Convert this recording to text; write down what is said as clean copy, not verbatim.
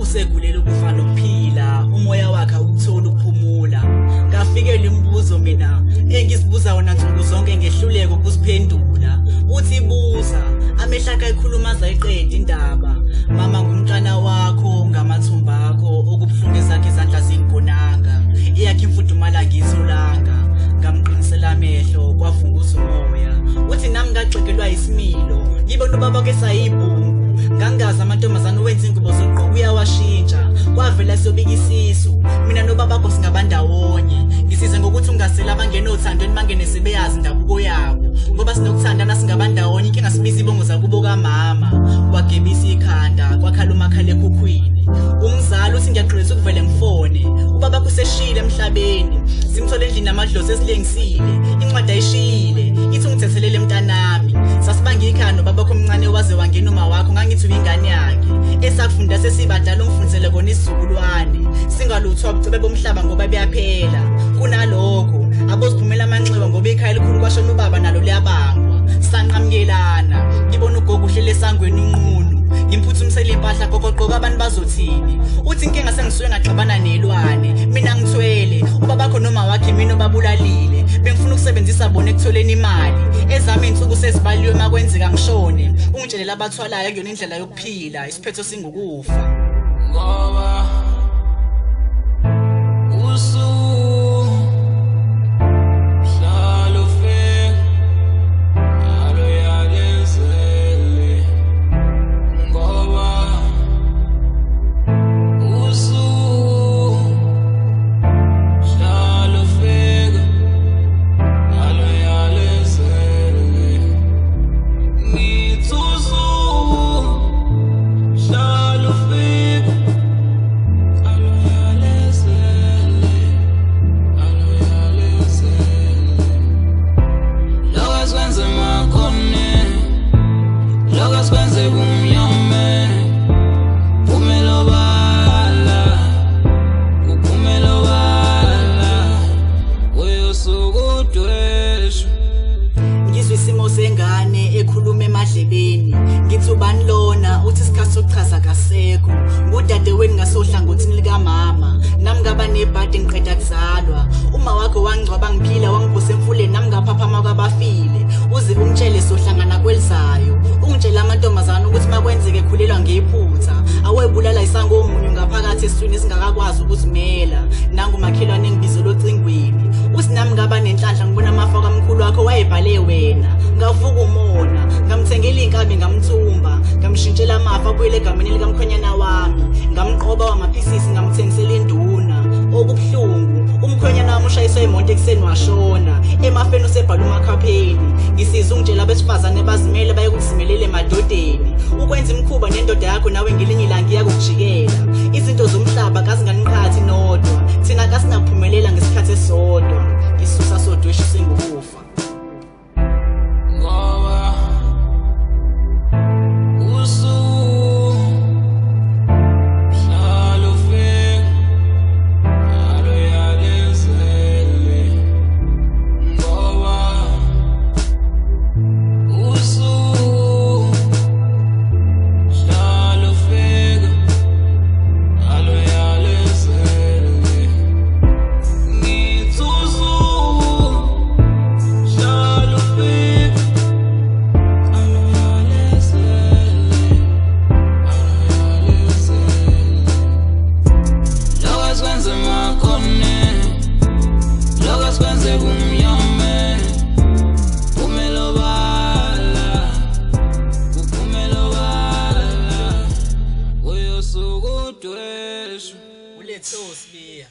Usekulela ukufa nokuphila, umoya wakhe awukutholi ukuphumula. Ngafikelwa imibuzo mina engizibuza wona nsuku zonke, ngehluleka ukuziphendula. Uthi buza, amehlo akhe ayikhuluma azayiqeda indaba. Mama ngumntwana wakho ngamathumba akho, okubuhlungu ezakhe izandla zingigonanga, eyakhe imfudumala ngiyitholanga. Ngamqinisela amehlo kwavunguza umoya. Uthi nami ngaxegelwa isimilo, ngibona ubaba wakhe esayibhungu. Ngangazi amantombazane wenza ingubo zokugqoka uyawashintsha. Kwavela siyobika isisu, mina nobabakho singabandawonye. Ngisize ngokuthi ungasela abangene othandweni bangene sebeyazi indabuko yabo, ngoba sinokuthandana singabandawonye, inkinga sibiza ibongo zakubo kamama. Wagebisa ikhanda kwakhala umakhalekhukhwini. Umzali uthi ngiyaxolisa ukuvele ngifone, ubabakho useshile emhlabeni. Simthole endlini amadlozi esilengisile, incwadi ayishiyile ithi ungithethelele mntanami. Sasibanga ikhaya nobabakho omncane waze wangena uma wakho, ngangithi uyingane yakhe. Esakufunda sesibadala ungifundisele kona isizukulwane, singaluthwa ubucebe bomhlaba ngoba buyaphela. Kunalokho aboziphumela amanxiwa ngoba ikhaya elikhulu kwashona ubaba nalo liyabangwa. Sanqamukelana, ngibona ugogo uhlele esangweni unqunu, ngimphuthumisela impahla gogo gqoka abantu bazothini. Uthi inkinga sengisuke ngaxabana nelwane, mina ngithwele ubabakho noma wakhe mina obabulalile. Bengifuna ukusebenzisa bona ekutholeni imali, ezami insuku sezibaliwe makwenzeka ngishone. Ungitshelela abathwalayo kuyona indlela yokuphila, isiphetho singukufa. Ngoba usuhlala ufika alo yalezele, ngoba usuhlala ufika alo yalezele, ngithi usuhlala ufika alo yalezele, alo yalezele. Lokho asikwenze makhone, lokho asikwenze kumnyame, phumela obala, kuphumela obala, uyosuka udweshu. Ngizwe isimo sengane ekhuluma emadlebeni, ngithi ubani lona? Uthi isikhathi sokuchaza kasekho. Ngudadewenu ngasohlangothini likamama, nami ngaba nebhadi ngiqeda kuzalwa. Uma wakho wangcwaba ngiphila, wangiphosa emfuleni, nami ngaphaphama kwabafile. Uze umtshele sohlangana kwelizayo, ungitshele amantombazane ukuthi makwenzeke ekhulelwa ngephutha awebulala isango omunye ngaphakathi esiswini esingakakwazi ukuzimela. Nangumakhelwane engibizela ocingweni, uthi nami ngaba nenhlanhla ngibona amafa kamkhulu wakho wayebhale wena. Ngavuka umona, ngamthengela iy'nkabi ngamthumba, ngamshintshela amafa abuyele egameni likamkhwenyana wami. Ngamqoba wamaphisisi ngamthengisela induna. Okubuhlungu umkhwenyana wami ushayiswe imoto ekuseni washona, emafeni usebhala umakhwapheni. Ngisize ungitshela abesifazane bazimele bayekuzimelela emadodeni. Ukwenza imikhuba nendoda yakho nawe ngelinye ilanga iyakukujikela. Izinto zomhlaba kazinganiqhathi nodwa, thina kasinakuphumelela ngesikhathi esisodwa. Isisusa sodweshu singukufa. Ngoba usuhlala ufika alo yalezele, ngoba usuhlala ufika alo yalezele, ngithi usuhlala ufika alo yalezele, alo yalezele. Lokho asikwenze makhone, lokho asikwenze kumnyame, phumela obala, kuphumela obala, uyosuka udweshu. Uletho Sibiya.